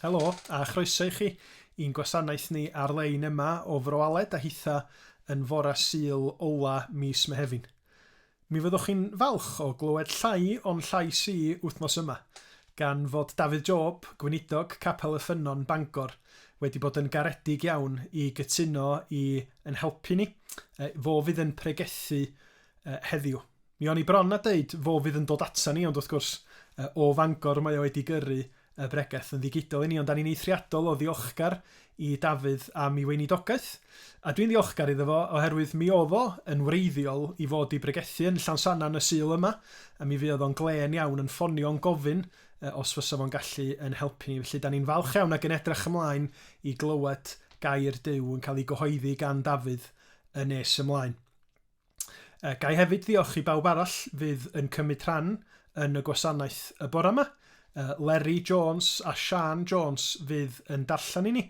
Helo, a chroeso i chi i'n gwasanaeth ni ar-lein yma o Fro Aled a hitha yn fora Sul ola mis Mehefin. Mi fyddwch chi'n falch o glywed llai o'n llais i wythnos yma, gan fod Dafydd Job, gweinidog Capel y Ffynnon, Bangor, wedi bod yn garedig iawn i gytuno i yn helpu ni. Fo fydd yn pregethu heddiw. Mi o'n i bron a deud fo fydd yn dod ata ni, ond wrth gwrs, o Fangor mae o wedi gyrru y bregeth yn ddigidol i ni, ond da ni'n eithriadol o ddiolchgar i Dafydd am ei weinidogaeth, a dwi'n ddiolchgar iddo fo oherwydd mi oedd o yn wreiddiol i fod i bregethu yn Llansannan y Sul yma, a mi fuodd o'n glên iawn yn ffonio yn gofyn os fysa fo'n gallu yn helpu ni. Felly da ni'n falch iawn ac yn edrych ymlaen i glywed gair Duw yn cael ei gyhoeddi gan Dafydd yn nes ymlaen. Ga i hefyd ddiolch i bawb arall fydd yn cymryd rhan yn y gwasanaeth y bore yma. Leri Jones a Siân Jones fydd yn darllen i ni.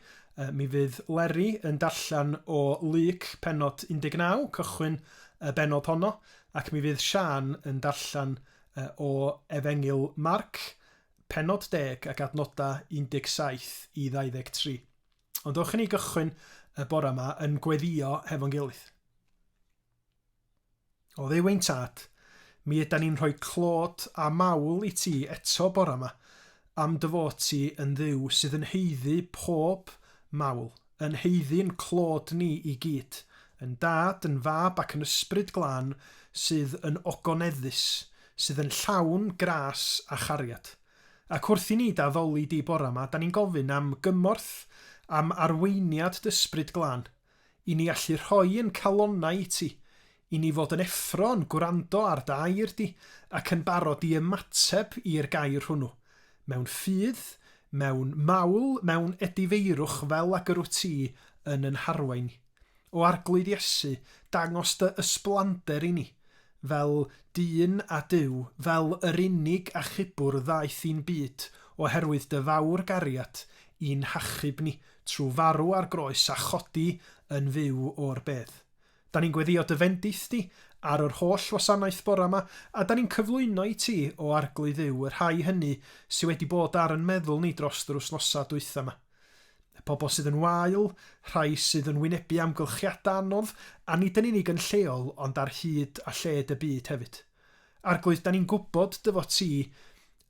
Mi fydd Leri yn darllen o Luc pennod 19, cychwyn y bennod honno, ac mi fydd Siân yn darllen o Efengyl Marc, pennod 10 ac adnodau 17 i 23. Ond dewch i ni gychwyn y bore yma yn gweddïo hefo'n gilydd. O Dduw ein Tad, mi ydan ni'n rhoi clod a mawl i ti eto bore yma, am dy fod ti yn Dduw sydd yn haeddu pob mawl, yn haeddu'n clod ni i gyd, yn Dad, yn Fab ac yn Ysbryd Glân sydd yn ogoneddus, sydd yn llawn gras a chariad. Ac wrth i ni dy addoli di bore 'ma, 'da ni'n gofyn am gymorth, am arweiniad dy Ysbryd Glân, i ni allu rhoi ein calonnau i ti, i ni fod yn effro, yn gwrando ar dy air di, ac yn barod i ymateb i'r gair hwnnw, mewn ffydd, mewn mawl, mewn edifeirwch fel ag yr wyt ti yn yn harwain ni. O Arglwydd Iesu, dangos dy ysblander i ni, fel dyn a Duw, fel yr unig achubwr ddaeth i'n byd oherwydd dy fawr gariad i'n hachub ni trwy farw ar groes a chodi yn fyw o'r bedd. Da ni'n gweddio dy fendith di ar yr holl wasanaeth bora 'ma, a da ni'n cyflwyno i ti, o Arglwydd Dduw, y rhai hynny sy wedi bod ar yn meddwl ni drost yr wsnosa dwytha 'ma. Y pobl sydd yn wael, rhai sydd yn wynebu amgylchiadau anodd, a nid yn unig yn lleol, ond ar hyd a lled y byd hefyd. Arglwydd, da ni'n gwybod dy fod ti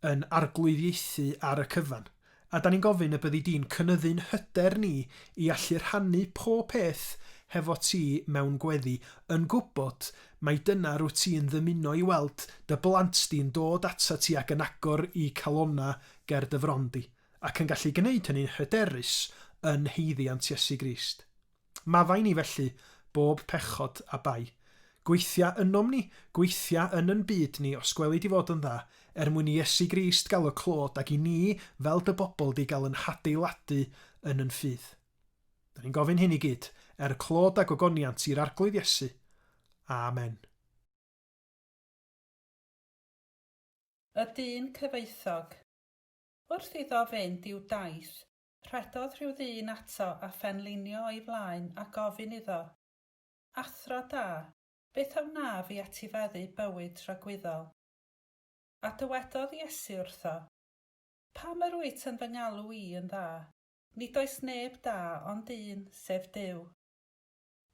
yn arglwyddiaethu ar y cyfan, a da ni'n gofyn y byddi di'n cynyddu'n hyder ni i allu rhannu pob peth hefo ti mewn gweddi, yn gwybod mai dyna rwyt ti'n ddymuno i weld dy blant di'n dod atat ti ac yn agor eu calonnau ger dy fron di. ac yn gallu gwneud hynny'n hyderus yn haeddiant Iesu Grist. Maddau ni felly bob pechod a bai. Gweithia ynom ni, gweithia yn yn byd ni, os gweli di fod yn dda, er mwyn i Iesu Grist gael y clod ac i ni fel dy bobl di gael yn hadeiladu yn yn ffydd. Da ni'n gofyn hyn i gyd, er clod a gogoniant i'r Arglwydd Iesu. Amen. Y dyn cyfoethog. Wrth iddo fynd i'w daith, rhedodd rhyw ddyn ato a phenlinio o'i flaen a gofyn iddo, Athro da, beth a wnaf i etifeddu bywyd tragwyddol? A dywedodd Iesu wrtho, Pam yr wyt yn fy ngalw i yn dda? Nid oes neb da ond un, sef Duw.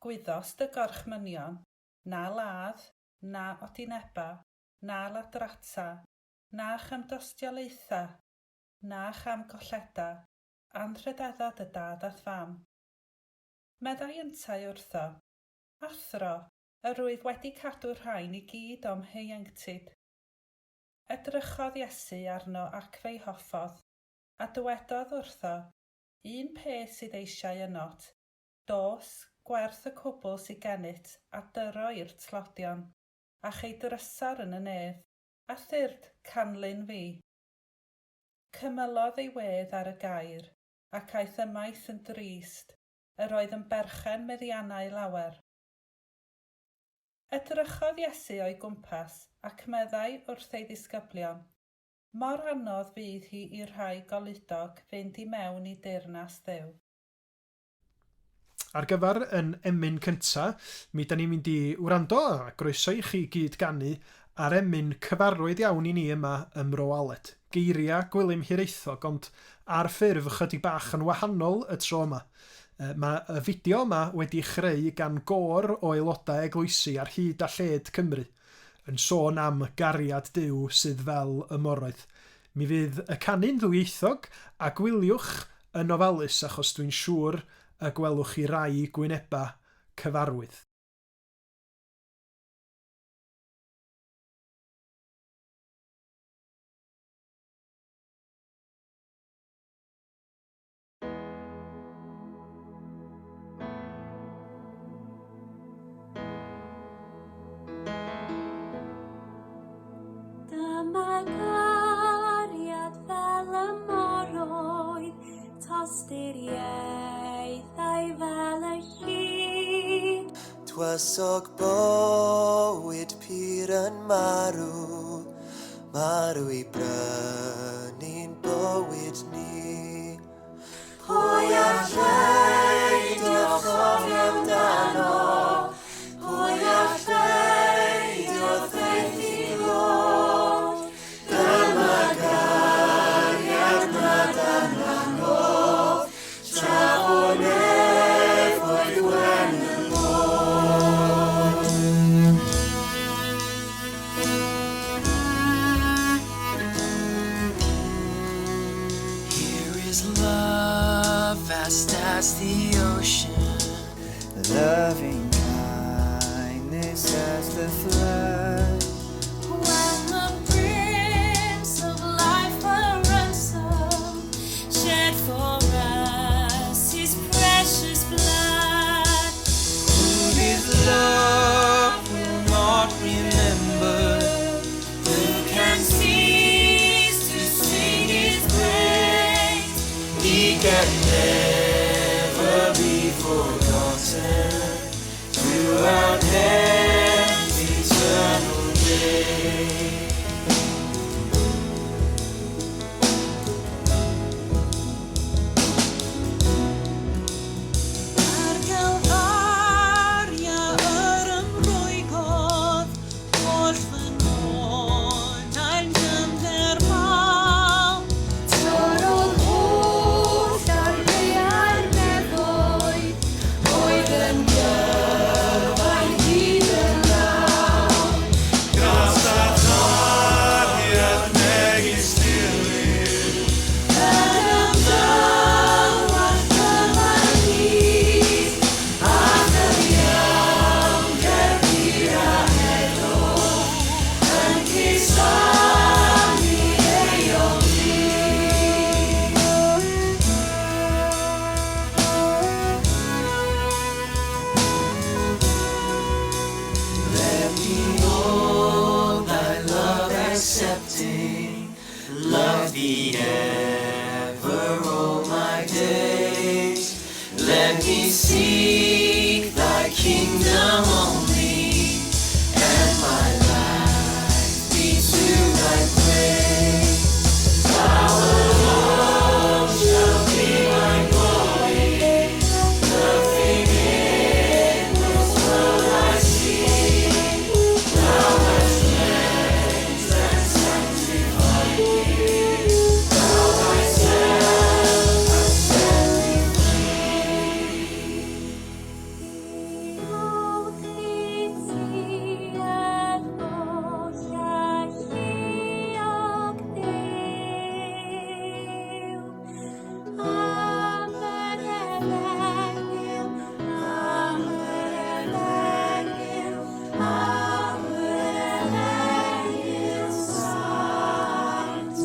Gwyddost y gorchmynion, Na ladd, na odineba, na ladrata, Na chamdostiolaetha, na chamgolleda, anrhydedda dy dad a'th fam. Meddai yntau wrtho, Athro, yr wyf wedi cadw'r rhain i gyd o'm hieuenctid. Edrychodd Iesu arno ac fe'i hoffodd, a dywedodd wrtho, Un peth sydd eisiau ynot, dos, gwerth y cwbl sy gennyt, a dyro i'r tlodion, a chei drysor yn y nef. A thyrd, canlyn fi. Cymylodd ei wedd ar y gair, ac aeth ymaith yn drist, yr oedd yn berchen meddiannau lawer. Edrychodd Iesu o'i gwmpas, ac meddai wrth ei ddisgyblion, Mor anodd fydd hi i'r rhai goludog fynd i mewn i deyrnas Dduw. Ar gyfer yn emyn cynta, mi 'da ni'n mynd i wrando, a groeso i chi gyd ganu A'r emyn cyfarwydd iawn i ni yma ym Mro Aled. Geiriau Gwilym Hiraethog ond ar ffurf ychydig bach yn wahanol y tro yma. Mae y fideo yma wedi chreu gan gôr o aelodau eglwysi ar hyd a lled Cymru, yn sôn am gariad Duw sydd fel y moroedd. Mi fydd y canu'n ddwyieithog a gwyliwch yn ofalus achos dwi'n siŵr y gwelwch chi rai gwynebau cyfarwydd. Dyma gariad fel y moroedd, tosturiaethau fel y lli. Twysog bywyd pur yn marw, marw i brynu'n bywyd ni. Pwy all beidio chofio amdano? Pwy all beidio thraethu ddod? Dyma gariad nad ananodd, tra bo nefoedd wen yn bod. Here is love vast as the ocean. Loving kindness as the flood. When the Prince of Life a ransom shed for us his precious blood. Who his love will not remember? Who can cease to sing his praise? He can never be forgotten throughout heaven's eternal day. Ar Galfaria yr ymrwygodd holl fy nodau'n dyfnder mawr. Torrodd holl arfau'r nefoedd, oedd yn gyfaill hyd y law. Yn ymddywallt cyfan hyd, a chyfiawnder pur a heddwch, yn cusanu ei ôl Let me all thy love accepting, love thee ever all my days. Let me seek thy kingdom only, and my life be to thy praise. Thou alone shalt be my glory, nothing in this world I seek. Thou hast cleansed and sanctified me, thou thyself hast set me free. Diolch i ti yr holl alluog Dduw, am yr efengyl, am yr efengyl, am yr efengyl sanctaidd.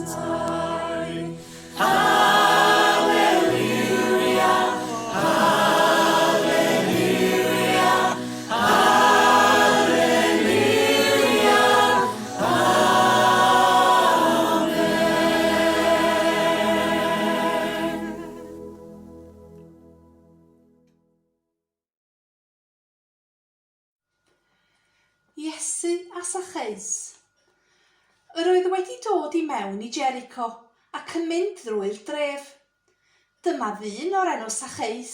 Iesu a Sacheus. Yr oedd wedi dod i mewn i Jericho ac yn mynd drwy'r dref. Dyma ddyn o'r enw Sacheus,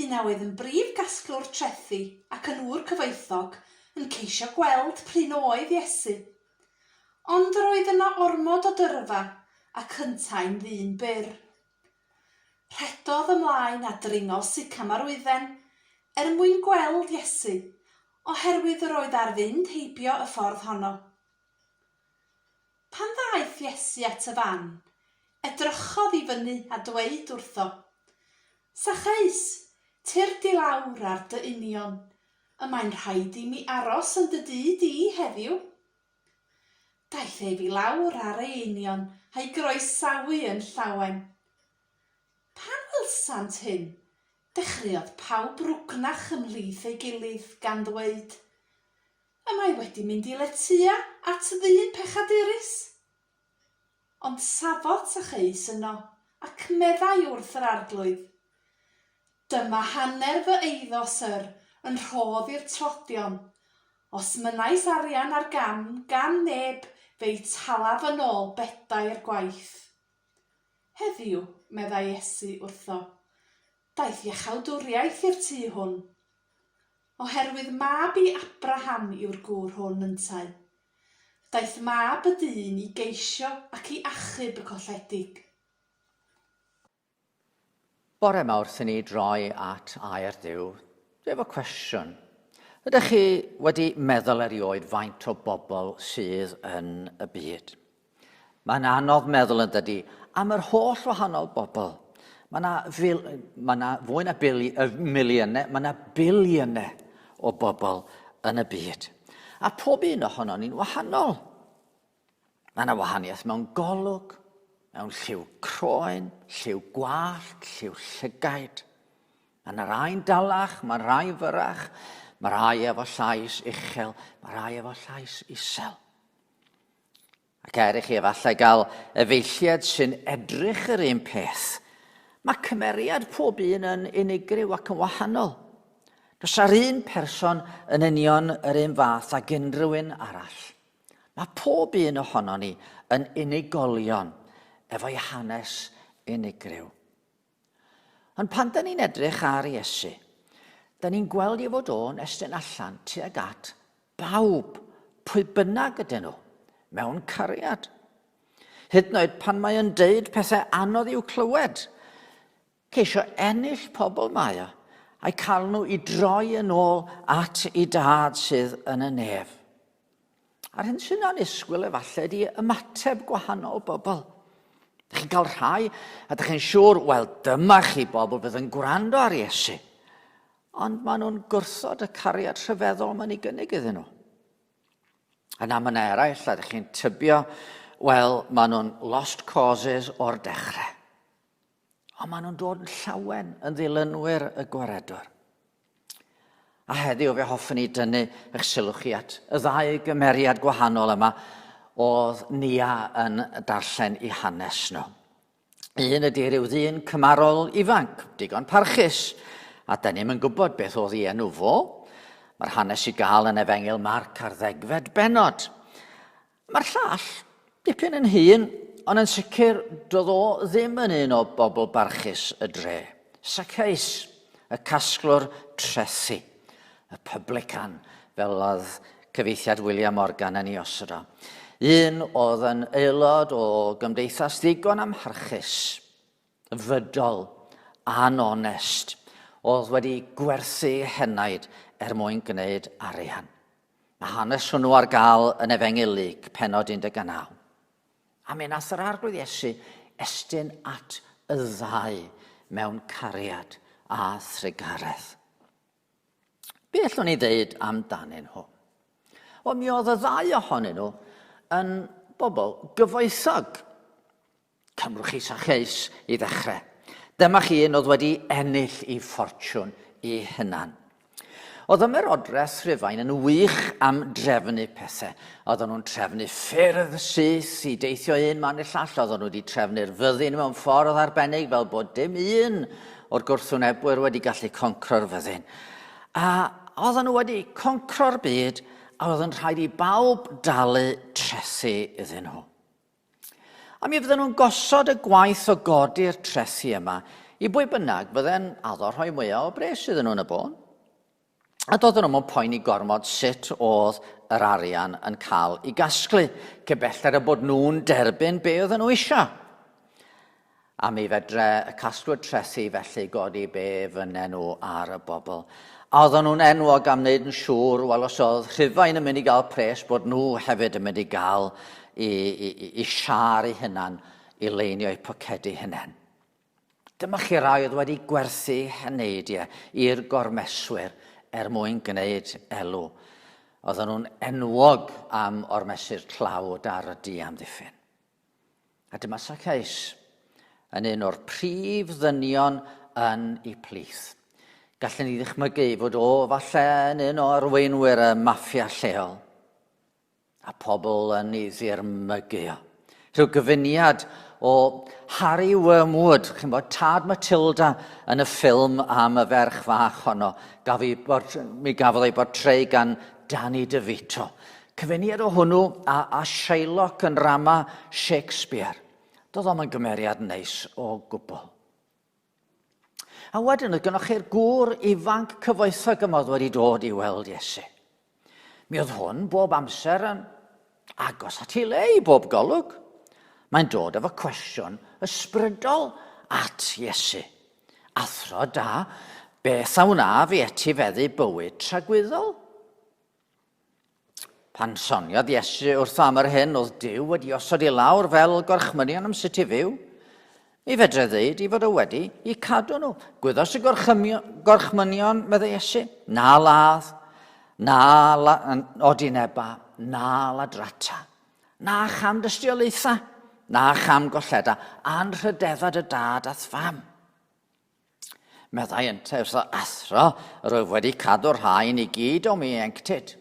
un a oedd yn brif gasglwr trethi ac yn ŵr cyfoethog, yn ceisio gweld p'run oedd Iesu. Ond yr oedd yno ormod o dyrfa, ac yntau'n ddyn byr. Rhedodd ymlaen a dringo sycamarwydden, er mwyn gweld Iesu, oherwydd yr oedd ar fynd heibio y ffordd honno. Pan ddaeth Iesu at y fan, edrychodd i fyny a dweud wrtho, Sacheus, tyrd i lawr ar dy union, y mae'n rhaid i mi aros yn dy dŷ di heddiw. Daeth ef i lawr ar ei union a'i groesawu yn llawen. Pan welsant hyn, dechreuodd pawb rwgnach ymhlith ei gilydd, gan ddweud, Y mae wedi mynd i letya at ddyn pechadurus. Ond safodd Sacheus yno, ac meddai wrth yr Arglwydd, Dyma hanner fy eiddo, syr, yn rhodd i'r tlodion. Os mynnais arian ar gam gan neb, fe'i talaf yn ôl bedair gwaith. Heddiw, meddai Iesu wrtho, daeth iachawdwriaeth i'r tŷ hwn, oherwydd mab i Abraham yw'r gŵr hwn yntau. Daeth Mab y Dyn i geisio ac i achub y colledig. Bore 'ma wrth i ni droi at air Duw, dwi efo cwestiwn. Ydych chi wedi meddwl erioed faint o bobl sydd yn y byd? Mae'n anodd meddwl yn dydy am yr holl wahanol bobl. Mae yna, fil, mae yna fwy na bili, miliynau, mae yna biliynau o bobl yn y byd. A pob un ohono ni'n wahanol. Mae yna wahaniaeth mewn golwg, mewn lliw croen, lliw gwallt, lliw llygaid. Mae yna rai'n dalach, mae rhai fyrach, mae rhai efo llais uchel, mae rhai efo llais isel. Ac er i chi efallai gael efeilliad sy'n edrych yr un peth, mae cymeriad pob un yn unigryw ac yn wahanol. Does ar un person yn union yr un fath ag unrhyw un arall. Mae pob un ohonon ni yn unigolion efo'i hanes unigryw. Ond pan da ni'n edrych ar Iesu, da ni'n gweld ei fod o'n estyn allan tuag at bawb, pwy bynnag ydyn nhw, mewn cariad. Hyd yn oed pan mae o'n deud pethau anodd i'w clywed, ceisio ennill pobl mae o, a'i cael nhw i droi yn ôl at ei dad sydd yn y nef. A'r hyn sy'n annisgwyl efallai ydy ymateb gwahanol bobl. Dych chi'n cael rhai, a dych chi'n siŵr, wel, dyma chi bobl fydd yn gwrando ar Iesu. Ond maen nhw'n gwrthod y cariad rhyfeddol mae'n ei gynnig iddyn nhw. Yna mae yna eraill, a dych chi'n tybio, wel, maen nhw'n lost causes o'r dechrau. Ond maen nhw'n dod yn llawen yn ddilynwyr y gwaredwr. A heddiw fe hoffwn i dynnu eich sylw chi at y ddau gymeriad gwahanol yma oedd Nia yn darllen i hanes nhw. Un ydy rhyw ddyn cymarol ifanc, digon parchus, a da ni'm yn gwybod beth oedd ei enw fo. Mae'r hanes i gael yn Efengyl Marc ar ddegfed bennod. Mae'r llall dipyn yn hŷn, ond yn sicr doedd o ddim yn un o bobl barchus y dre. Zacchaeus, y casglwr trethi, y publican, fel oedd cyfieithiad William Morgan yn ei osod o. Un oedd yn aelod o gymdeithas ddigon amharchus, fydol, anonest, oedd wedi gwerthu henaid er mwyn gwneud arian. Mae hanes hwnnw ar gael yn Efengyl Luc, pennod 19. A mi nath yr Arglwydd Iesu estyn at y ddau mewn cariad a thrugaredd. Be allwn ni ddeud amdanyn nhw? Wel, mi oedd y ddau ohonyn nhw yn bobl gyfoethog. Cymrwch chi Sacheus i ddechrau. Dyma chi un oedd wedi ennill i ffortiwn i hunan. Oedd ymerodraeth Rhufain yn wych am drefnu pethau. Oedden nhw'n trefnu ffyrdd syth i deithio un man i'r llall. Oedden nhw wedi trefnu'r fyddin mewn ffordd arbennig fel bod dim un o'r gwrthwynebwyr wedi gallu concro'r fyddin. A oedden nhw wedi concro'r byd a oedd yn rhaid i bawb dalu trethi iddyn nhw. A mi fydden nhw'n gosod y gwaith o godi'r trethi yma i bwy bynnag fydde'n addo rhoi mwyaf o bres iddyn nhw yn y bôn. A doedden nhw'm yn poeni gormod sut oedd yr arian yn cael ei gasglu, cyn belled y bod nhw'n derbyn be oedden nhw eisiau. A mi fedre y casglwyr trethi felly godi be fynnen nhw ar y bobl. A oedden nhw'n enwog am wneud yn siŵr, wel os oedd Rhufain yn mynd i gael pres, bod nhw hefyd yn mynd i gael i, i, i, i siâr eu hunan i leinio eu pocedi hunain. Dyma chi rai oedd wedi gwerthu heneidiau i'r gormeswyr er mwyn gwneud elw. Oedden nhw'n enwog am ormesu'r tlawd ar y diamddiffyn. A dyma Saceus yn un o'r prif ddynion yn eu plith. Gallen ni ddychmygu ei fod o falle yn un o arweinwyr y maffia lleol. A pobl yn ei ddirmygu o. Rhyw gyfuniad o Harry Wormwood, chi'n bod, tad Matilda yn y ffilm am y ferch fach honno, gaf i, mi gafodd ei bortreu gan Danny DeVito. Cyfuniad o hwnnw a, a Shylock yn rama Shakespeare. Doedd o'm yn gymeriad neis o gwbl. A wedyn oedd gynnwch chi'r gŵr ifanc cyfoethog yma oedd wedi dod i weld Iesu. Mi oedd hwn bob amser yn agos at ei le i bob golwg. Mae'n dod efo cwestiwn ysbrydol at Iesu. Athro da, beth a wnaf i etifeddu bywyd tragwyddol? Pan soniodd Iesu wrtho am yr hyn oedd Duw wedi osod i lawr fel gorchmynion am sut i fyw, mi fedre ddeud i fod o wedi i cadw nhw. Gwyddos y gorchmynion, meddai Iesu, na ladd, na la, odineba, na ladrata, na cham dystiolaetha, na cham golleda, anrhydedda dy dad a'th fam. Meddai yntau wrth athro, yr oedd wedi cadw'r rhain i gyd o'm ieuenctid.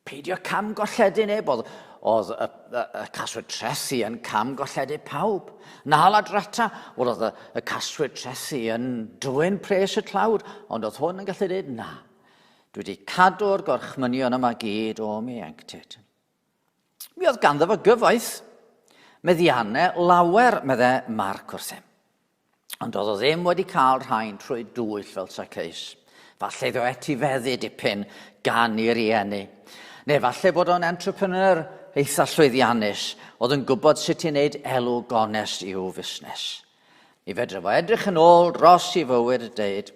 Peidio cam golledu neb, oedd, oedd y, y, y caswyd trethi yn cam golledu pawb. Na ladrata, wel oedd y, y caswyd trethi yn dwyn pres y tlawd, ond oedd hwn yn gallu dweud na. Dwi wedi cadw'r gorchmynion yma gyd o'm ieuenctid. Mi oedd ganddo fo gyfoeth, meddiannau lawer, meddai Marc wrthym. Ond doedd o ddim wedi cael rhain trwy dwyll fel Zacchaeus. Falle iddo etifeddu dipyn gan ei rieni. Neu falle bod o'n entrepreneur eitha llwyddiannus oedd yn gwybod sut i wneud elw gonest i'w fusnes. Mi fedre fo edrych yn ôl dros i fywyd a deud,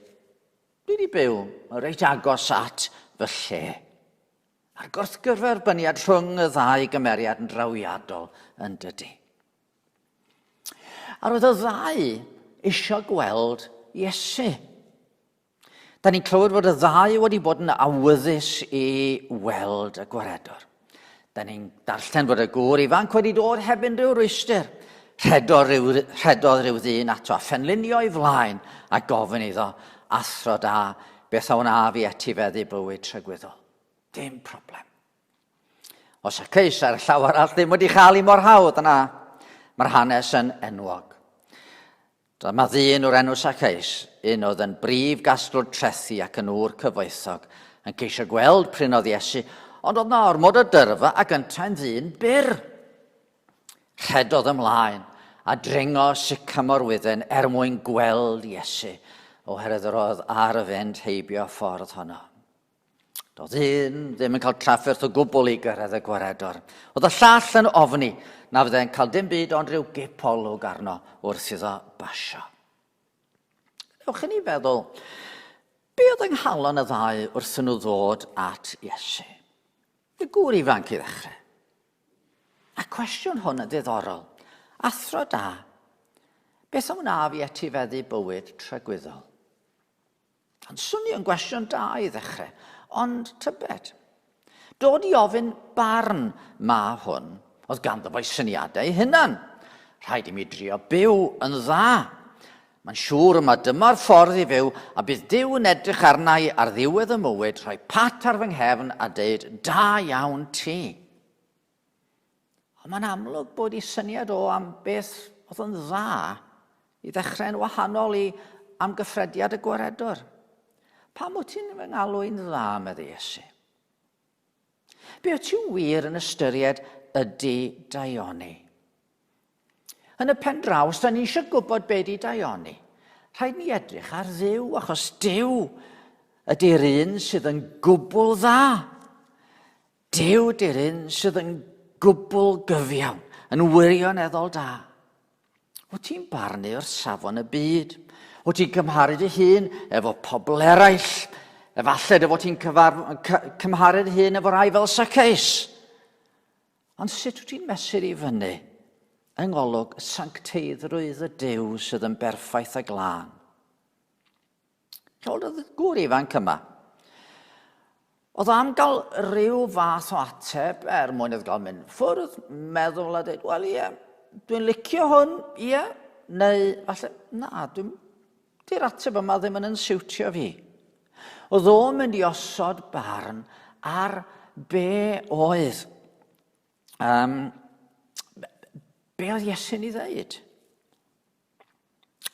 dwi wedi byw yn reit agos at fy lle. Mae'r gwrthgyferbyniad rhwng y ddau gymeriad yn drawiadol yn dydy. A roedd y ddau eisiau gweld Iesu. Da ni'n clywed fod y ddau wedi bod yn awyddus i weld y gwaredwr. Da ni'n darllen fod y gŵr ifanc wedi dod heb unrhyw rwystr. Rhedodd rhyw, rhedodd rhyw ddyn ato a phenlinio i flaen a gofyn iddo, athro da, beth a wna fi etifeddu bywyd tragwyddol? Dim problem. Os y ceis ar y llaw arall ddim wedi chael ei mor hawdd yna, mae'r hanes yn enwog. Dyma ddyn o'r enw Saceus, un oedd yn brif gasglwr trethi ac yn ŵr cyfoethog, yn ceisio gweld prin oedd Iesu, ond oedd na ormod o dyrfa ac yntau'n ddyn byr. Rhedodd ymlaen a dringo sycamor wydden er mwyn gweld Iesu, oherwydd yr oedd ar y fynd heibio ffordd honno. Doedd un ddim yn cael trafferth o gwbl i gyrraedd y gwaredor. Oedd y llall yn ofni na fydde'n cael dim byd ond rhyw gipolwg arno wrth iddo basio. Ewch i ni feddwl, be oedd yng nghalon y ddau wrth nhw ddod at Iesu? Y gŵr ifanc i ddechrau. A cwestiwn hwn yn ddiddorol. Athro da, beth a wnaf i etifeddu bywyd tragwyddol? Yn swnio'n gwestiwn da i ddechrau, ond tybed. Dod i ofyn barn ma hwn, oedd ganddo fo'i syniadau ei hunan. Rhaid i mi drio byw yn dda. Mae'n siŵr yma dyma'r ffordd i fyw a bydd Duw yn edrych arna i ar ddiwedd y mywyd, rhoi pat ar fy nghefn a deud, da iawn ti. Ond mae'n amlwg bod ei syniad o am beth oedd yn dda i ddechrau'n wahanol i amgyffrediad y gwaredwr. Pam wyt ti'n fy ngalw i'n dda, meddai Iesu? Be wyt ti wir yn ystyried ydy daioni? Yn y pen draw, os da ni eisiau gwybod be di daioni, rhaid ni edrych ar Dduw, achos Duw ydy'r un sydd yn gwbl dda. Duw ydy'r un sydd yn gwbl gyfiawn, yn wirioneddol da. Wyt ti'n barnu o'r safon y byd? Wyt ti'n cymharu dy hun efo pobl eraill? Efallai dy fod ti'n cymharu dy hun efo rai fel Zacchaeus. Ond sut wyt ti'n mesur i fyny yng ngolwg sancteiddrwydd y Duw sydd yn berffaith a glân? Chi'n oedd y gŵr ifanc yma. Oedd am gael rhyw fath o ateb er mwyn iddo gael mynd ffwrdd, meddwl a dweud, wel ie, dwi'n licio hwn, ie, neu falle, na, dwi'n, di'r ateb yma ddim yn yn siwtio fi. Oedd o'n mynd i osod barn ar be oedd. Um, be oedd Iesu'n ei ddeud?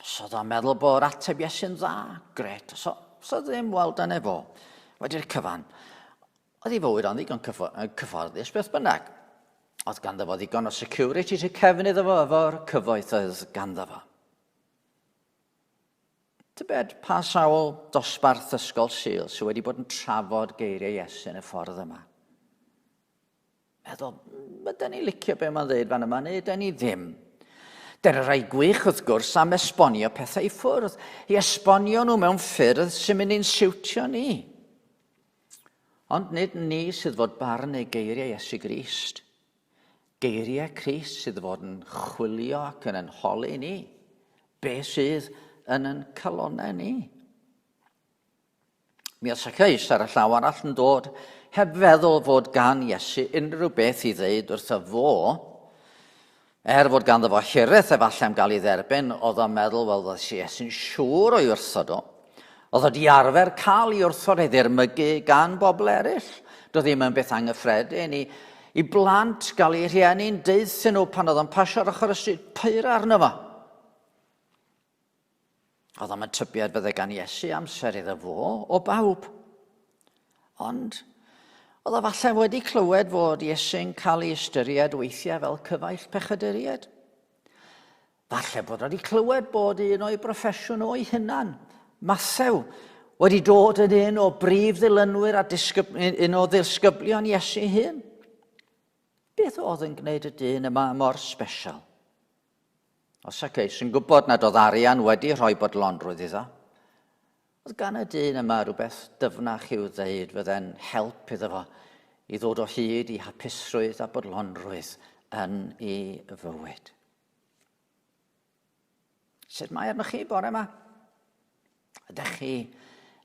Os oedd o'n meddwl bod ateb Iesu'n dda, gret. Os so ddim, wel, dyna fo. Wedi'r cyfan, oedd ei fywyd o'n ddigon cyfforddus beth bynnag. Oedd ganddo fo ddigon o security tu cefn iddo fo efo'r cyfoeth oedd ganddo fo. Tybed pa sawl dosbarth ysgol Sul sydd wedi bod yn trafod geiriau Iesu yn y ffordd yma? Meddwl, ydyn ni licio be mae'n dweud fan yma, neu ydyn ni ddim? Dyna rai gwych wrth gwrs am esbonio pethau i ffwrdd, i esbonio nhw mewn ffyrdd sy'n mynd i'n siwtio ni. Ond nid ni sydd fod barn neu geiriau Iesu Grist. Geiriau Crist sydd fod yn chwilio ac yn yn holi ni. Be sydd yn yn calonau ni? Mi oedd Zacchaeus ar y llaw arall yn dod heb feddwl fod gan Iesu unrhyw beth i ddeud wrtho fo. Er fod ganddo fo hiraeth efallai am gael ei dderbyn, oedd o'n meddwl, wel, oedd Iesu'n siŵr o'i wrthod o. Oedd o di arfer cael ei wrthod ei ddirmygu gan bobl eraill. Doedd ddim yn beth anghyffredin i, i blant gael eu rhieni'n deuthyn nhw pan oedd o'n pasio ar ochr y stryd, pyra arno fo. Oedd am y tybiad fydde gan Iesu amser iddo fo o bawb. Ond oedd o falle wedi clywed fod Iesu'n cael ei ystyried weithiau fel cyfaill pechaduriaid. Falle bod wedi clywed bod un o'i broffesiwn o'i hunan, Mathew, wedi dod yn un o brif ddilynwyr a disgyb, un o ddisgyblion Iesu hun. Beth oedd yn gwneud y dyn yma mor special? Oedd Zacchaeus yn gwybod nad oedd arian wedi rhoi bodlonrwydd iddo. Oedd gan y dyn yma rhywbeth dyfnach i'w ddeud fydde'n help iddo fo i ddod o hyd i hapusrwydd a bodlonrwydd yn ei fywyd. Sut mae arnoch chi bore yma? Ydych chi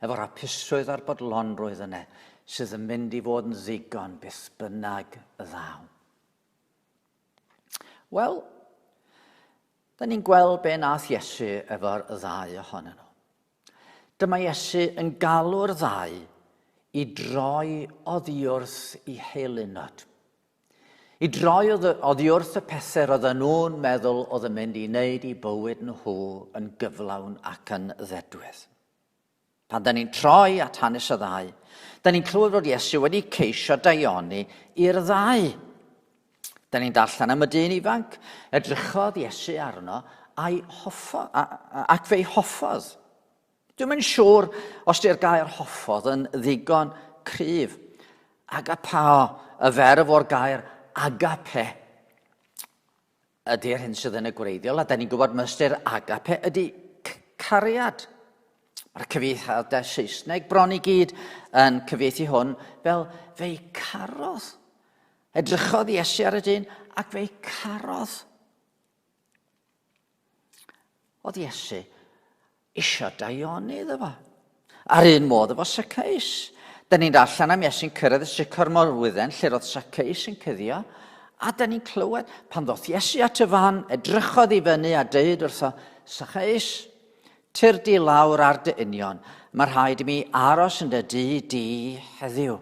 efo'r hapusrwydd a'r bodlonrwydd yna sydd yn mynd i fod yn ddigon beth bynnag y ddaw? Wel, da ni'n gweld be nath Iesu efo'r ddau ohonyn nhw. Dyma Iesu yn galw'r ddau i droi oddi wrth i heilunod. I droi oddi wrth y pethau roedden nhw'n meddwl oedd yn mynd i wneud i bywyd nhw yn gyflawn ac yn ddedwydd. Pan da ni'n troi at hanes y ddau, da ni'n clywed fod Iesu wedi ceisio daioni i'r ddau. Da ni'n darllen am y dyn ifanc, edrychodd Iesu arno a'i hoffo, a, ac fe'i hoffodd. Dwi'm yn siŵr os di'r gair hoffodd yn ddigon cryf. Agapao, y ferf o'r gair agape, ydy'r hyn sydd yn y gwreiddiol, a da ni'n gwybod mae ystyr agape ydy cariad. Mae'r cyfieithiadau Saesneg bron i gyd yn cyfieithu hwn fel fe'i carodd. Edrychodd Iesu ar y dyn ac fe'i carodd. Oedd Iesu isio daioni iddo fo. A'r un modd efo Zacchaeus. Da ni'n darllen am Iesu'n cyrraedd y sicor morwydden lle roedd Zacchaeus yn cuddio, a da ni'n clywed pan ddoth Iesu at y fan, edrychodd i fyny a deud wrtho, Zacchaeus, tyr di lawr ar dy union, mae rhaid i mi aros yn dy dŷ di heddiw.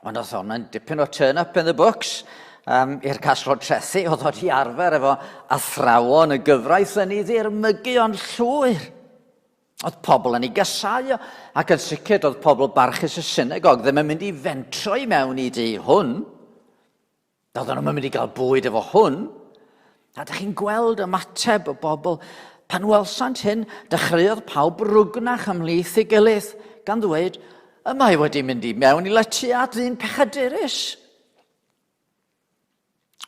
Ond oedd hwn dipyn o turn up in the books i'r casglwr trethi. Oedd o di arfer efo athrawon y gyfraith yn ei ddirmygu o'n llwyr. Oedd pobl yn ei gasau o, ac yn sicr doedd pobl barchus y synagog ddim yn mynd i fentro i mewn i dŷ hwn. Doedden nhw'n mynd i gael bwyd efo hwn. A dych chi'n gweld ymateb y bobl. Pan welsant hyn, dechreuodd pawb rwgnach ymhlith ei gilydd, gan ddweud, Y mae wedi mynd i mewn i lety at ddyn pechadurus.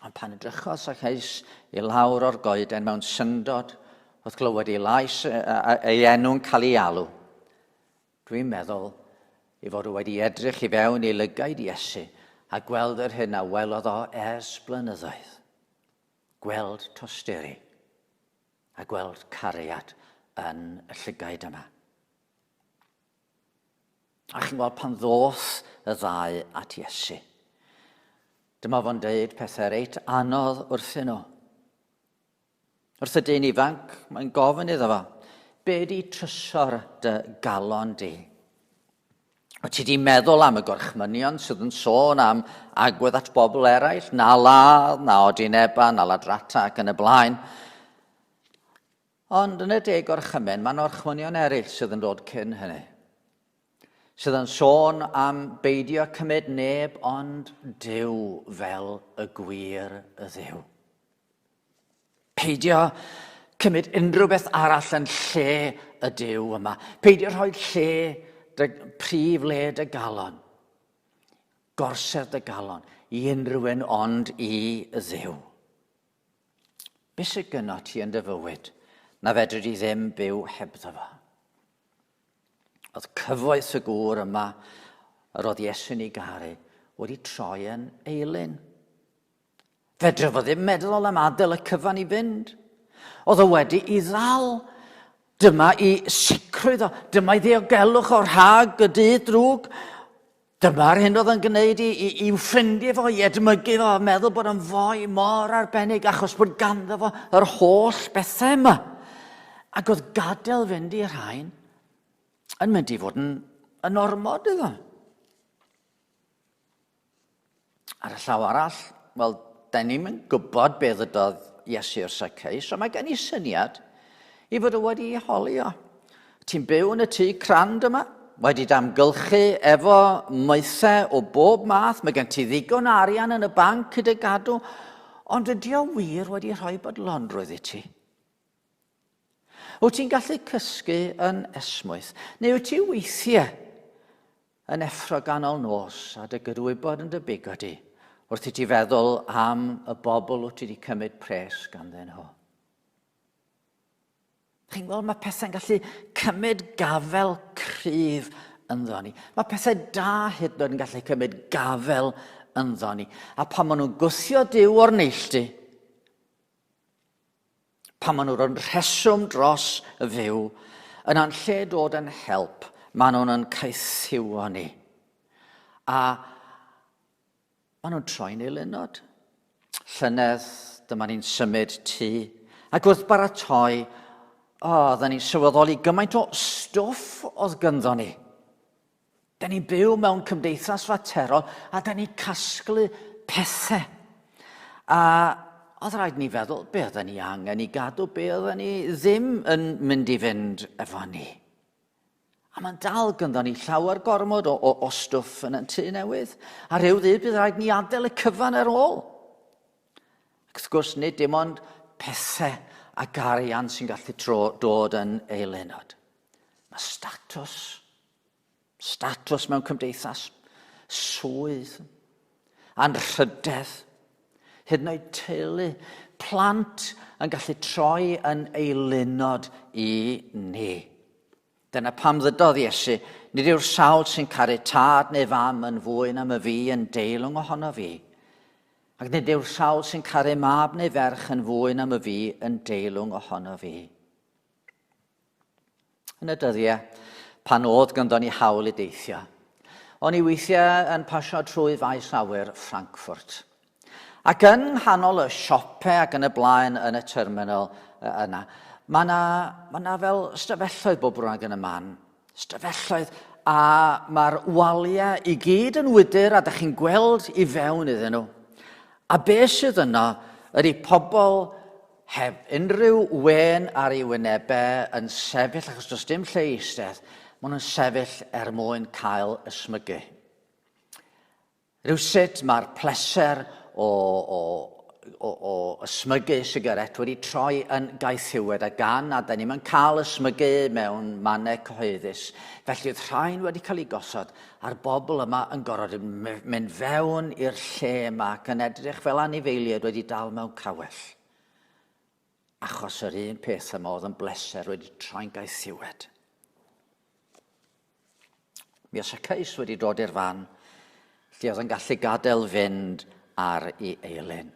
Ond pan edrychodd Zacchaeus i lawr o'r goeden mewn syndod, wrth glywed ei lais ei enw'n cael ei alw, dwi'n meddwl ei fod o wedi edrych i fewn i lygaid Iesu a gweld yr hyn a welodd o ers blynyddoedd. Gweld tosturi a gweld cariad yn y llygaid yma. A chi'n gweld pan ddoth y ddau at Iesu. Dyma fo'n deud pethau reit anodd wrthyn nhw. Wrth y dyn ifanc, mae'n gofyn iddo fo, be di trysor dy galon di? Wyt ti di meddwl am y gorchmynion sydd yn sôn am agwedd at bobl eraill, na ladd, na odineba, na ladrata ac yn y blaen. Ond yn y Deg Gorchymyn, mae'n orchmynion eraill sydd yn dod cyn hynny, sydd yn sôn am beidio cymryd neb ond Duw fel y gwir Dduw. Peidio cymryd unrhyw beth arall yn lle y Duw yma. Peidio rhoi lle dy, prif le dy galon. Gorsedd dy galon i unrhyw un ond i Dduw. Be sydd gynno ti yn dy fywyd na fedri di ddim byw hebddo fo? Oedd cyfoeth y gŵr yma yr oedd Iesu'n ei garu wedi troi yn eilun. Fedra fo ddim meddwl am adael y cyfan i fynd. Oedd o wedi i ddal. Dyma i sicrwydd o, dyma i ddiogelwch o rhag y dydd drwg. Dyma'r hyn oedd yn gwneud i, i, i'w ffrindiau fo, i edmygu fo, a meddwl bod yn foi mor arbennig achos bod ganddo fo yr holl bethau yma. Ac oedd gadael fynd i rhain yn mynd i fod yn, yn ormod iddo. Ar y llaw arall, wel, da ni'm yn gwybod be ddydodd Iesu wrth Zacchaeus, ond mae gen i syniad i fod o wedi ei holi o. Ti'n byw yn y tŷ crand yma, wedi damgylchu efo moethau o bob math, mae gen ti ddigon o arian yn y banc i dy gadw, ond ydy o wir wedi rhoi bodlonrwydd i ti? Wyt ti'n gallu cysgu yn esmwyth? Neu wyt ti weithiau yn effro ganol nos a dy gydwybod yn dy bigo di wrth i ti feddwl am y bobl wyt ti wedi cymryd pres ganddyn nhw? Chi'n gweld, mae pethau'n gallu cymryd gafel cryf ynddo ni. Mae pethau da hyd yn oed yn gallu cymryd gafel ynddo ni. A pan maen nhw'n gwthio Duw o'r neilltu, Pan maen nhw'n rhoi rheswm dros y fyw, yna'n lle dod yn help, maen nhw'n yn caethiwo ni. A maen nhw'n troi'n eilunod. Llynedd, dyma ni'n symud tŷ, ac wrth baratoi, o, oedden ni'n sylweddoli gymaint o stwff oedd gynddo ni. Da ni'n byw mewn cymdeithas faterol a da ni'n casglu pethau. A oedd rhaid ni feddwl be oedden ni angen i gadw, be oedden ni ddim yn mynd i fynd efo ni. A mae'n dal gynddo ni llawer gormod o, o, o stwff yn y tŷ newydd. A rhyw ddydd bydd rhaid ni adael y cyfan ar ôl. Ac wrth gwrs, nid dim ond pethau ac arian sy'n gallu tro, dod yn eilenod. Mae statws Statws mewn cymdeithas, swydd, anrhydedd, hyd yn oed teulu, plant yn gallu troi yn eilunod i ni. Dyna pam ddydodd Iesu, nid yw'r sawl sy'n caru tad neu fam yn fwy na my fi yn deilwng ohono fi. Ac nid yw'r sawl sy'n caru mab neu ferch yn fwy na my fi yn deilwng ohono fi. Yn y dyddiau pan oedd gynddo ni hawl i deithio, o'n i weithiau yn pasio trwy faes awyr Frankfurt. Ac yng nghanol y siope ac yn y blaen yn y terminal yna, mae yna, mae yna fel stafelloedd bob rhan yn y man. Stafelloedd a mae'r waliau i gyd yn wydr a da chi'n gweld i fewn iddyn nhw. A be sydd yno ydy pobl heb unrhyw wên ar ei wynebau yn sefyll, achos does dim lle i eistedd, maen nhw'n sefyll er mwyn cael ysmygu. Rhywsut mae'r pleser o, o o, o ysmygu sigaret wedi troi yn gaethiwed a gan a da ni'm yn cael ysmygu mewn mannau cyhoeddus. Felly oedd rhain wedi cael eu gosod a'r bobl yma yn gorfod mynd fewn i'r lle yma ac yn edrych fel anifeiliaid wedi dal mewn cawell. Achos yr un peth yma oedd yn bleser wedi troi'n gaethiwed. Mi oedd Zacchaeus wedi dod i'r fan lle oedd yn gallu gadael fynd ar ei eilun.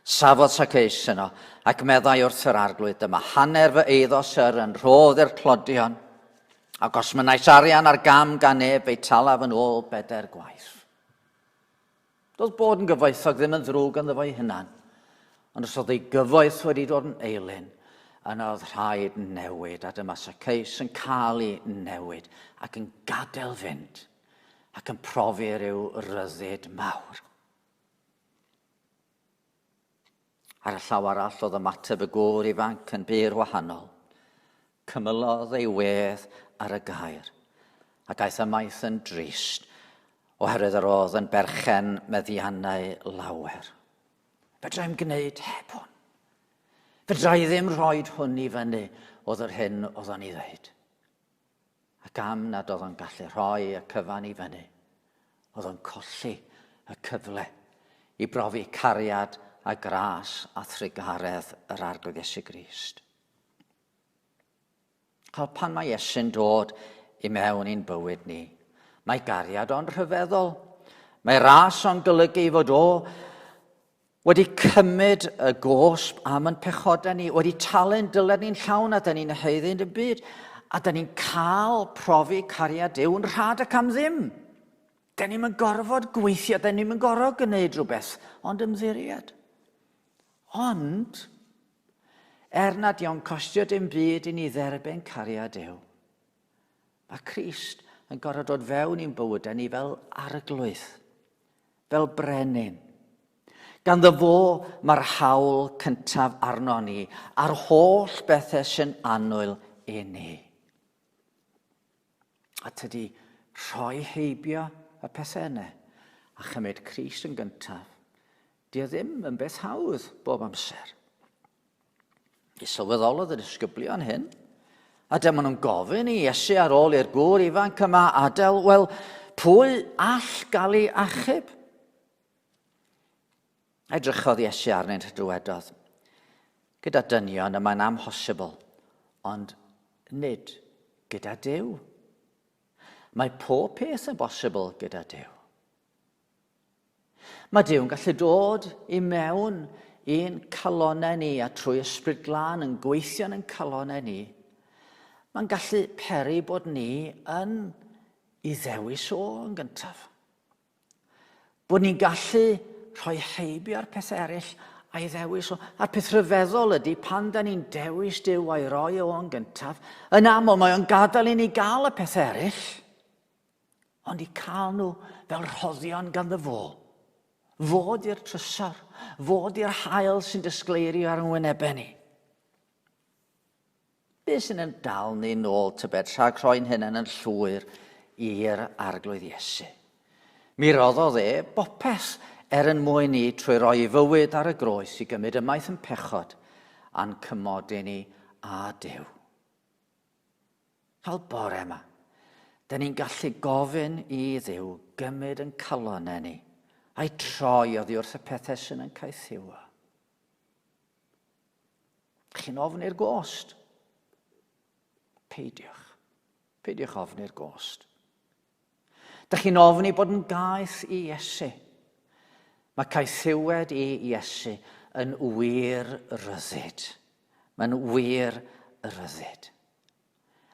Safodd Zacchaeus yno ac meddai wrth yr arglwydd, dyma hanner fy eiddo syr yn rhodd i'r tlodion, ac os mynais arian ar gam gan neb, fe'i talaf yn ôl bedair gwaith. Doedd bod yn gyfoethog ddim yn ddrwg ynddo fo'i hunan, ond os oedd ei gyfoeth wedi dod yn eilun, yna oedd rhaid newid, a dyma Zacchaeus yn cael ei newid ac yn gadael fynd ac yn profi rhyw ryddid mawr. Ar y llaw arall, oedd ymateb y gŵr ifanc yn bur wahanol. Cymylodd ei wedd ar y gair, ac aeth ymaith yn drist, oherwydd yr oedd yn berchen meddiannau lawer. Fedra i'm gwneud heb hwn. Fedra i ddim rhoi hwn i fyny, oedd yr hyn oedd o'n ei ddeud. Ac am nad oedd o'n gallu rhoi y cyfan i fyny, oedd o'n colli y cyfle i brofi cariad a gras a thrugaredd yr Arglwydd Iesu Grist. Wel, pan mae Iesu'n dod i mewn i'n bywyd ni, mae gariad o'n rhyfeddol. Mae ras o'n golygu fod o wedi cymryd y gosb am yn pechodau ni, wedi talu'n dyled ni'n llawn a da ni'n haeddu yn y byd, a da ni'n cael profi cariad Duw yn rhad ac am ddim. Da ni'n yn gorfod gweithio, da ni'n yn gorfod gwneud rhywbeth, ond ymddiried. Ond, er nad yw'n costio dim byd i ni dderbyn cariad Duw, mae Crist yn gorfod dod fewn i'n bywydau ni fel arglwydd, fel brenin. Ganddo fo mae'r hawl cyntaf arno ni, a'r holl bethau sy'n annwyl i ni. A tydi rhoi heibio y pethau yna a chymryd Crist yn gyntaf, di o ddim yn beth hawdd bob amser. Mi sylweddolodd y disgyblion hyn, a dyma nhw'n gofyn i Iesu ar ôl i'r gŵr ifanc yma adael, wel, pwy all gael ei achub? Edrychodd Iesu arnynt a dywedodd, Gyda dynion y mae'n amhosibl, ond nid gyda Duw. Mae pob peth yn bosibl gyda Duw. Mae Duw'n gallu dod i mewn i'n calonnau ni a trwy Ysbryd Glân yn gweithio yn ein calonnau ni, mae'n gallu peri bod ni yn i ddewis o yn gyntaf. Bod ni'n gallu rhoi heibio ar pethau eraill a'i ddewis o. A'r peth rhyfeddol ydy pan da ni'n dewis Duw a'i roi o yn gyntaf, yn aml mae o'n gadael i ni gael y pethau eraill, ond i cael nhw fel rhoddion ganddo fo. Fod i'r trysor, fod i'r hael sy'n disgleirio ar yn wynebau ni. Be sy'n yn dal ni nôl tybed rhag rhoi'n hunain yn llwyr i'r Arglwydd Iesu? Mi roddodd e bopeth er yn mwyn ni trwy roi ei fywyd ar y groes i gymryd ymaith yn pechod a'n cymodi ni â Duw. Fel bore yma, dyn ni'n gallu gofyn i Dduw gymryd yn calonnau ni a'i troi oddi wrth y pethau sy'n yn caethiwo. Chi'n ofni'r gost? Peidiwch. Peidiwch ofni'r gost. Dych chi'n ofni bod yn gaeth i Iesu. Mae caethiwed i Iesu yn wir ryddid. Mae'n wir ryddid.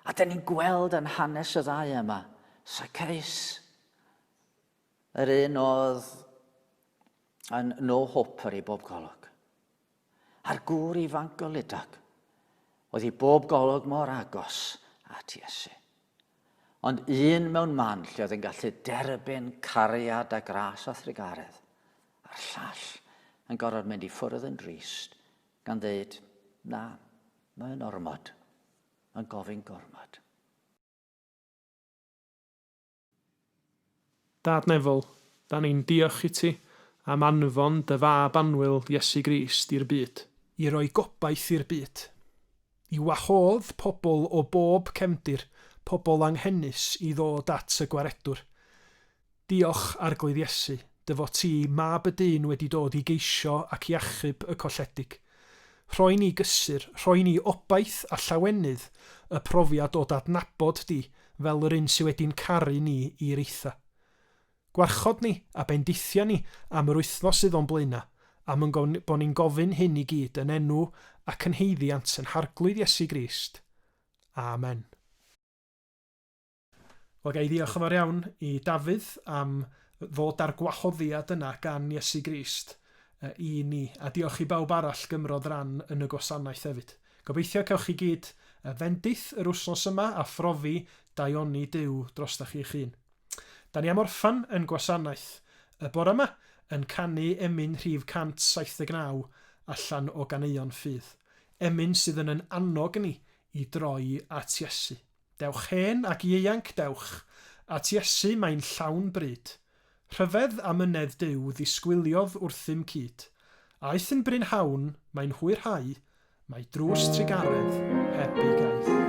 A dyn ni'n gweld yn hanes y ddau yma, Zacchaeus, yr un oedd yn no hope ar ei bob golwg. A'r gŵr ifanc goludog oedd i bob golwg mor agos at Iesu. Ond un mewn man lle oedd yn gallu derbyn cariad a gras a thrugaredd, a'r llall yn gorfod mynd i ffwrdd yn drist, gan ddeud, na, mae'n ormod, mae'n gofyn gormod. Dad Nefol, da ni'n diolch i ti am anfon dy fab annwyl Iesu Grist i'r byd, i roi gobaith i'r byd, i wahodd pobl o bob cefndir, pobl anghenus i ddod at y Gwaredwr. Diolch, Arglwydd Iesu, dy fod ti, Mab y dyn, wedi dod i geisio ac i achub y colledig. Rhoi ni gysur, rhoi ni obaith a llawenydd y profiad o d'adnabod di fel yr un sy wedi'n caru ni i'r eitha. Gwarchod ni a bendithia ni am yr wythnos sydd o'n blaena, am yn bod ni'n gofyn hyn i gyd yn enw ac yn haeddiant yn Harglwydd Iesu Grist. Amen. Wel, ga i ddiolch yn fawr iawn i Dafydd am ddod â'r gwahoddiad yna gan Iesu Grist i ni, a diolch i bawb arall gymrodd ran yn y gwasanaeth hefyd. Gobeithio cewch chi gyd fendith yr wythnos yma a phrofi daioni Duw drostach chi'ch hun. Da ni am orffan yn gwasanaeth y bore yma yn canu emyn rhif 179 allan o Ganeuon Ffydd. Emyn sydd yn yn annog ni i droi at Iesu. Dewch hen ac ieuanc dewch at Iesu mae'n llawn bryd. Rhyfedd amynedd Duw ddisgwyliodd wrthym cyd. Aeth yn brynhawn, mae'n hwyrhau, mae drws trugaredd heb ei gau.